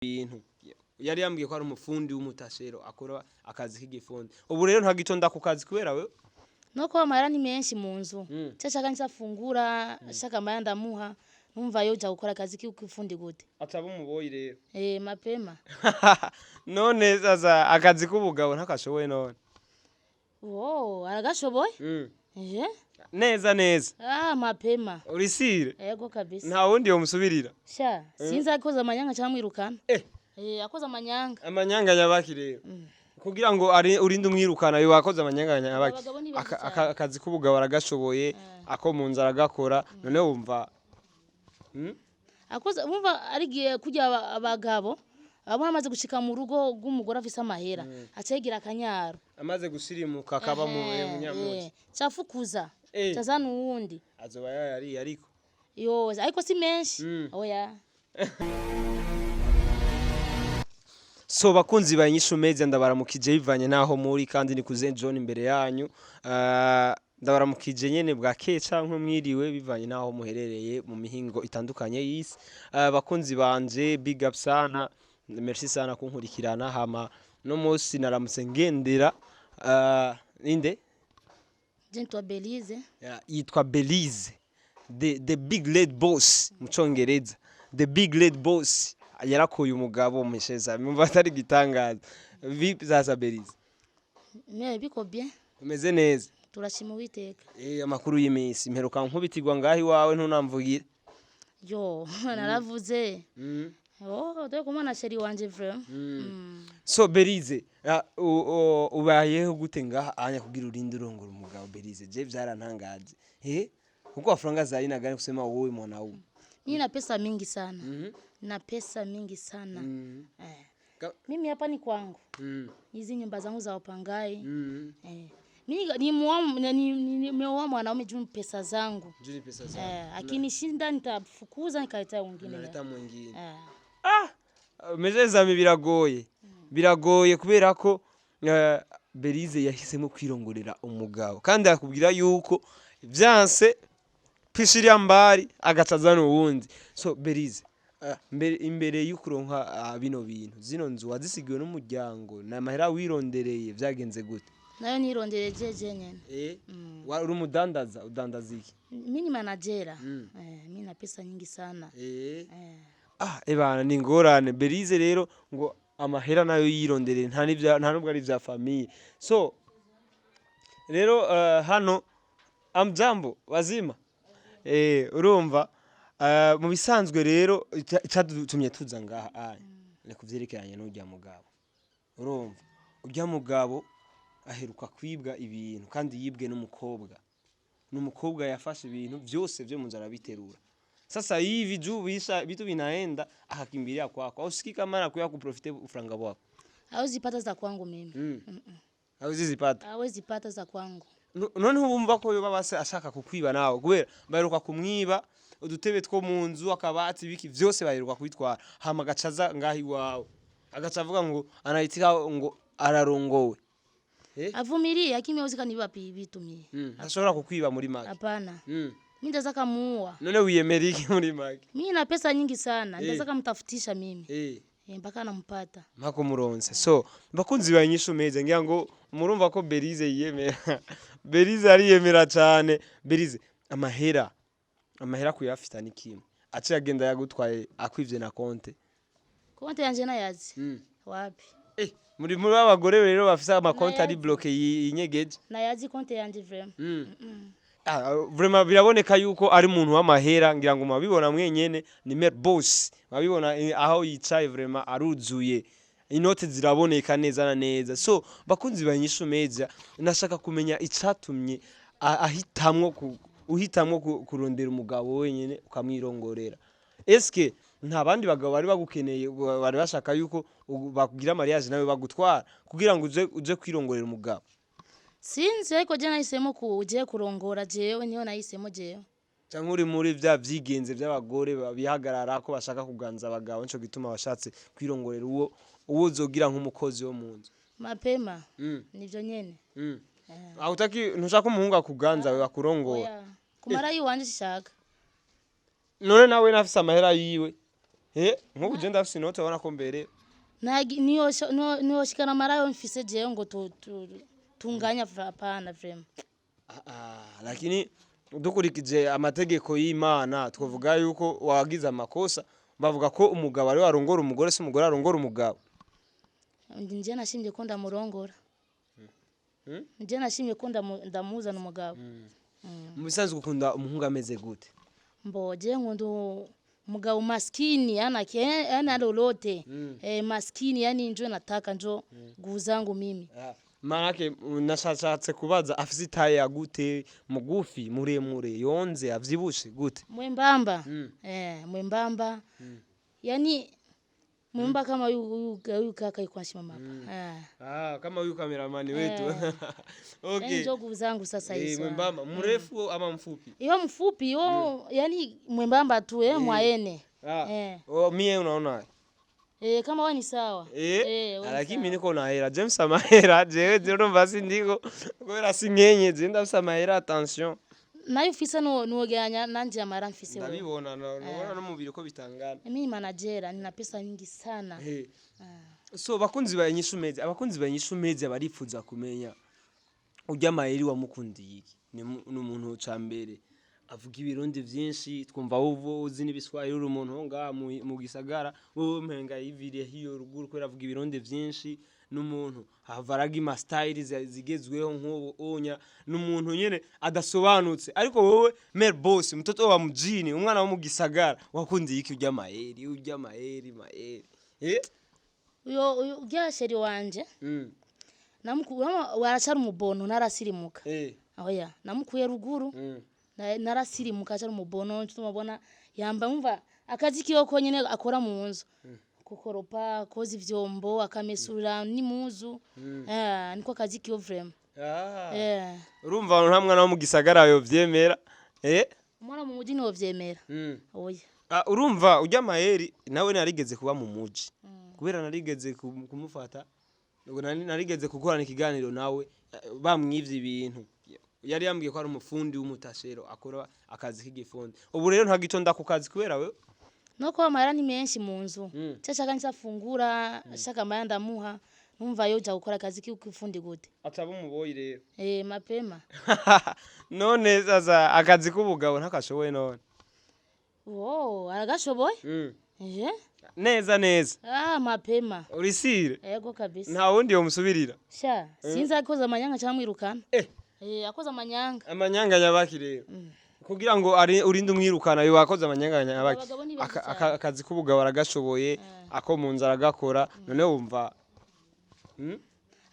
Bintu yari yambwiye ko ari umufundi w'umutashero, akora akazi k'igifundi. Ubu rero ntagitonda ku kazi kubera we. No kuba amahera ni menshi mu nzu. Icyo ashaka nicyo afungura, ashaka amahera ndamuha. Numva yoja gukora akazi k'ifundi gute? Ataba umuboyi rero. Eh, mapema. None sasa akazi k'ubugabo ntakashoboye none? Oh, aragashoboye. Eh. Neza neza. Ah, mapema. Urisire? Ego kabisa. Nta wundi yomusubirira? Sha, sinzi, akoze amanyanga cyangwa mwirukana. Eh. Eh, akoze amanyanga. Amanyanga nyabaki rero? Kugira ngo ari urinde umwirukana, yo wakoze amanyanga nyabaki? Abagabo ni benshi cyane. Akazi k'ubugabo aragashoboye, ako mu nzu aragakora, none wumva? Akoze, wumva arigiye kujya abagabo abo amaze gushika mu rugo rw'umugore afise amahera, aca yigira akanyaro. Amaze gusirimuka akaba mu munyamuji. Cafukuza. Cazana uwundi. Azoba yayariye ariko. Yo, ariko si menshi. Oya. So bakunzi ba Inyishu Media, ndabaramukije bivanye naho muri, kandi ni kuze John imbere yanyu. Ndabaramukije nyene bwakeye canke mwiriwe bivanye naho muherereye mu mihingo itandukanye y'isi. Bakunzi banje, big up sana, merci sana kunkurikirana. Hama no munsi naramutse ngendera inde? Je nitwa Belize. Ya, yitwa Belize, the big lady boss mu Congereza. The big lady boss yarakuye umugabo misheza, mumva atari gitangaza. Vipi sasa, Belize? Mais biko bien. Umeze neza? Turashima Uwiteka. Eh, amakuru y'iminsi? Mperuka nkubitirwa ngaho iwawe, ntunamvugire. Yo, naravuze. Oh, dore kumana chéri wanje vraiment. So Belize, ubayeho gute ngaha anya kugira urinde urongora umugabo? Belize, je vyarantangaje, eh, kuko faranga za aina gani kusema wowe mwanaume? Mimi na pesa mingi sana. Na pesa mingi sana. Eh. Mimi hapa ni kwangu. Hizi nyumba zangu za wapangai. Eh. Mimi nimeoa mwanaume juu pesa zangu. Juu pesa zangu. Eh, akinishinda nitafukuza nikaleta wengine. Unaleta mwingine. Eh. Ah, mezezami biragoye, biragoye kubera ko Belize yahisemo kwirongorera umugabo, kandi akubwira yuko vyanse pishiriya mbari agaca azana uwundi. So Belize, mbere imbere y'ukuronka bino bintu, zino nzu wazisigiwe n'umuryango, ni amahera wirondereye, vyagenze gute? Nayo nirondere jeje nyene. Eh, uri umudandaza? Udandaza iki? Mimi ni manager. Eh, mimi na pesa nyingi sana. Eh. Ah, ebana ni ingorane. Belize rero ngo amahera nayo yirondereye, nta n'ivya, nta nubwo ari ivya famille. So rero hano amjambo, wazima? Eh, urumva mu bisanzwe rero icadutumye tuza ngaha aya ni kuvyerekeranye n'urya mugabo. Urumva urya mugabo aheruka kwibwa ibintu, kandi yibwe n'umukobwa, n'umukobwa yafashe ibintu byose vyo mu nzu arabiterura. Sasa hivi juu bisha vitu vinaenda, akakimbilia kwako. Ausikii kama anakuya kuprofiter ufranga wako? Hawezi pata za kwangu mimi. Hawezi zipata? Hawezi pata za kwangu. Noneho wumva ko yoba base ashaka kukwiba nawe, kubera baheruka kumwiba udutebe two mu nzu, akabati, biki vyose baheruka kubitwara, hama agaca aza ngaho iwawe, agaca avuga ngo anayitika ngo ararongowe. Eh? Avumilie, lakini hawezi kaniba vitu mimi. Ashobora kukwiba muri make? Hapana. Mimi ndaweza kamuua. None wiyemera iki muri make? Mimi na pesa nyingi sana. Eh. Ndaweza kamtafutisha mimi. Eh, mpaka nampata. Mpaka umuronse. So bakunzi ba Inyishu Media, ngira ngo murumva ko Belize yiyemera. Belize ariyemera cyane. Belize, amahera kuyafita ni kimwe, aciye agenda yagutwaye akwivye na konte. Konte yanje nayazi. Wapi? Eh, muri abagore rero bafise amakonti ari Nayazi. bloqué yinyegeje. Nayazi konte yanje vraiment. Ah, vraiment biraboneka yuko ari umuntu w'amahera, ngira ngo murabibona mwenyene, ni mère boss, murabibona aho yicaye, vraiment aruzuye, inote ziraboneka neza na neza. So bakunzi ba Inyishu Media, nashaka kumenya icatumye ahitamwo uhitamwo kurondera umugabo wenyene ukamwirongorera. Eske nta bandi bagabo bari bagukeneye, bari bashaka yuko bakugira mariage nawe bagutwara, kugira ngo uze kwirongorera umugabo? Sinzi, ariko je nahisemo kuje kurongora jewe, niyo nahisemo jewe. Cyangwa uri muri vya vyigenze by'abagore bihagarara ko bashaka kuganza abagabo, nico gituma washatse kwirongorera uwo uzogira nk'umukozi wo mu nzu? Mapema. Nivyo nyene. Aho utaki ntushaka umuhungu akuganza, we akurongora? Oya. Kumara yiwanje sishaka. None nawe nafise amahera yiwe? Nk'ubu je ndafise inoti, ubona ko mbere. Niyoshikana marayo mfise jewe ngo tunganya, hapana, vraiment. Ah, ah, lakini dukurikije amategeko y'Imana twavuga yuko wagize amakosa. Bavuga ko umugabo ari arongora umugore, si umugore arongora umugabo. Nje nashimye ko ndamurongora. Nje nashimye ko ndamuzana umugabo. Mu bisanzwe ukunda umuhungu ameze gute? Mbo je nkunda umugabo maskini, ana lolote, maskini, yani njo nataka njo nguvu zangu mimi. Manake nashatse kubaza, afise itaye ya gute? Mugufi, muremure, yonze, avyibushe, gute? Mwembamba. Mwembamba, yani mwembamba kama huyu kaka yuko anasimama hapa. Ah, kama huyu kameramani wetu. Yani njo nguvu zangu sasa hizo. Mwembamba, mrefu ama mfupi? Iwe mfupi, iwe yani mwembamba tu, mwaene. Oh, mie unaona? Kama wewe ni sawa. Wewe ni Lakini sawa. mimi niko na hera, James, amahera jewe je urumva sindiko kubera sinkenye, je ndafise amahera, attention. Nayo ufise no nuogeranya nanje amara mfise wewe. Ndabibona, nabona n'umubiri ko bitangana. Mimi manager, nina pesa nyingi sana. So bakunzi ba Inyishu Media, abakunzi ba Inyishu Media barifuza kumenya urya mayeri wamukundiye iki. Ni umuntu ca mbere avuga ibirundi vyinshi, twumva wowe uzi n'ibiswahili, uri umuntu wo ngaha mu gisagara, wowe mpenga yiviriye hiyo ruguru kubera avuga ibirundi vyinshi. N'umuntu havaraga ima style zigezweho nk'ubu unya, n'umuntu nyene adasobanutse. Ariko wowe mère boss, mtoto wa mjini, umwana wo mu gisagara, wakundiye iki urya mayeri, urya mayeri mayeri? Uyo urya chéri wanje waracari umubono, narasirimuka. Oya, namukuye ruguru. Narasirimuka acari umubono, tumubona yamba umva akazi kiwe konyene akora mu nzu, kukoropa, koza ivyombo, akamesura n'imuzu, niko kazi kiwe vraiment. Urumva nta mwana wo mu gisagara yovyemera? Umwana mu muji niwo vyemera, oya. Ah, urumva urya mayeri nawe narigeze kuba mu muji, kubera narigeze kumufata, ubwo narigeze gukorana ikiganiro nawe, bamwivye ibintu. Yari yambwiye ko ari umufundi w'umutashero, akora akazi k'igifundi. Ubu rero ntagitonda ku kazi kubera we. Nuko amahera ni menshi mu nzu. Icyo ashaka nicafungura, ashaka amahera ndamuha. Numva yoja gukora akazi k'ifundi gute? Ataba umuboyi rero. Mapema. None sasa akazi k'ubugabo ntakashoboye none? Oh, aragashoboye. Neza neza. Ah, mapema. Urisire? Ego kabisa. Nta wundi yomusubirira? Sha, sinzi, akoze amanyanga cyamwirukana. Akoze amanyanga. Amanyanga nyabaki rero? Kugira ngo urinde umwirukana, yo wakoze amanyanga nyabaki? Abagabo ni benshi cyane. Akazi k'ubugabo aragashoboye, ako mu nzu aragakora, none wumva?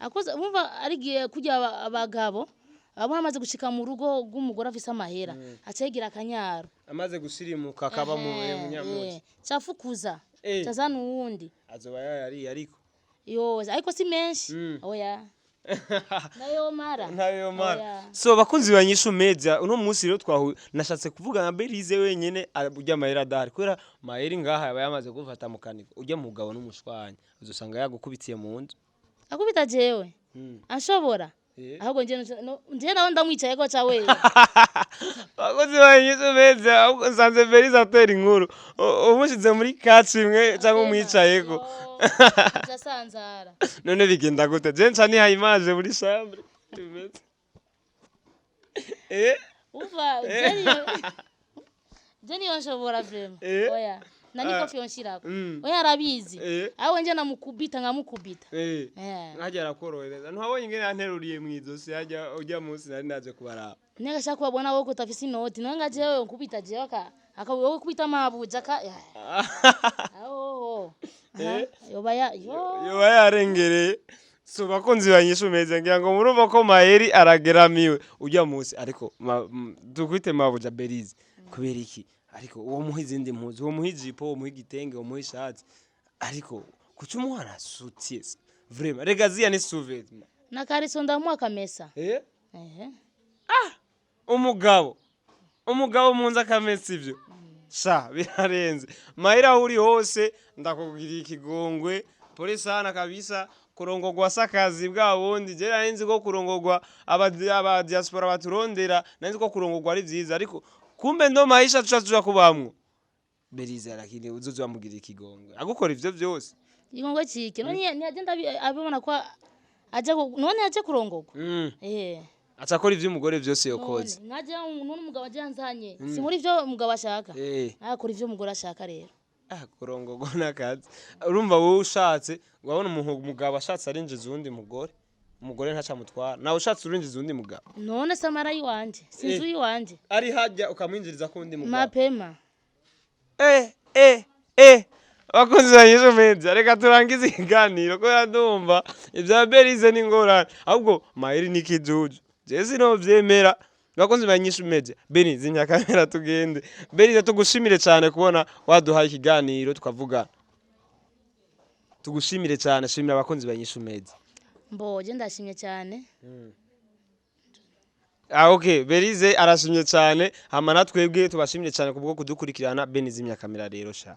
Akoze, umva arigiye kujya abagabo abona amaze gushika mu rugo rw'umugore afise amahera, acayigira akanyaro. Amaze gusirimuka akaba mu munyamuzi. Cafukuza. Cazana uwundi. Azoba yayariye ariko. Yo, ariko si menshi. Oya, nayo mara. Ntayo mara. Oya. So bakunzi ba Nyishu Media, uno munsi rero twahuye, nashatse kuvuga na Berize wenyene, urya mahera adahari, kubera maheri ngaha yaba yamaze gufata mu kaniko. Urya mugabo n'umushwanya, uzosanga yagukubitiye mu nzu. Akubita jewe? Anshobora. Ahubwo nje nje nawe ndamwicaye ko ca wewe. Bakozi ba Nyishu Media, ahubwo nsanze Berize atera inkuru. Umushize muri katsi imwe cyangwa umwicayeko. Asanzara. None bigenda gute? Je nca nihaye image muri chambre bimeze. Umva, je niyo nshobora vraiment. Oya, na niko fyonshirako. Oya, arabizi. Aho nje namukubita, nkamukubita. Nkajya arakorohereza, ntiwabonye ingene yanteruriye mu izosi hajya ujya munsi nari naje kubaraba? Nega shaka kubabona wowe kutafise inoti, none nga jewe nkubita jewe aka wowe kubita mabuja ka aho yoba ya yo. Yoba yarengereye. So bakunzi ba Nyishu Media, ngira ngo murumva ko Maheri arageramiwe ujya munsi, ariko tukwite mabuja Berize kubera iki? Ariko uwo muha izindi mpuzu, uwo muha ijipo, uwo muha igitenge, uwo muha ishati, ariko kuki umuha na soutien? Vraiment, rega ziya ni sous-vêtement. Na kariso ndamuha akamesa. Ehe. Umugabo mu nzu akamesa, ivyo sha birarenze. Mahera, aho uri hose ndakubwiriye ikigongwe, pole sana kabisa. Kurongogwa sakazi bwa bundi, je nari nzi ko kurongogwa aba diaspora baturondera, nari nzi ko kurongogwa ari vyiza, ariko kumbe ndo maisha tuca tuja kubamwo. Berize, lakini uzoza wamugirira ikigongwe agukora ivyo vyose. Ikigongwe cike none ntiyagenda abibona ko aje none aje kurongorwa. Aca akora ivy'umugore vyose yokoze. None naje none umugabo aje yanzanye si muri ivyo umugabo ashaka. Akora ivyo umugore ashaka rero. Ah, kurongorwa n'akazi. Urumva wowe ushatse, urabona umuntu, umugabo ashatse arinjiza uwundi mugore, umugore ntacamutwara. Nawe ushatse urinjiza uwundi mugabo. None samara yiwanje si inzu yiwanje. Ari hajya ukamwinjiriza ko uwundi mugabo. Mapema. Bakunzi ba Nyishu Media, reka turangize ikiganiro kubera ndumva ibya Berize n'ingorane, ahubwo Maheri n'ikijuju, jewe sinovyemera. Bakunzi ba Nyishu Media, Beni zinya kamera tugende. Berize, tugushimire cyane kubona waduhaye ikiganiro tukavugana, tugushimire cyane. Shimira abakunzi ba Nyishu Media. Mboje, ndashimye cyane. Ah, okay, Berize arashimye cyane, hama natwebwe tubashimire cyane kubwo kudukurikirana. Beni zimya kamera rero sha.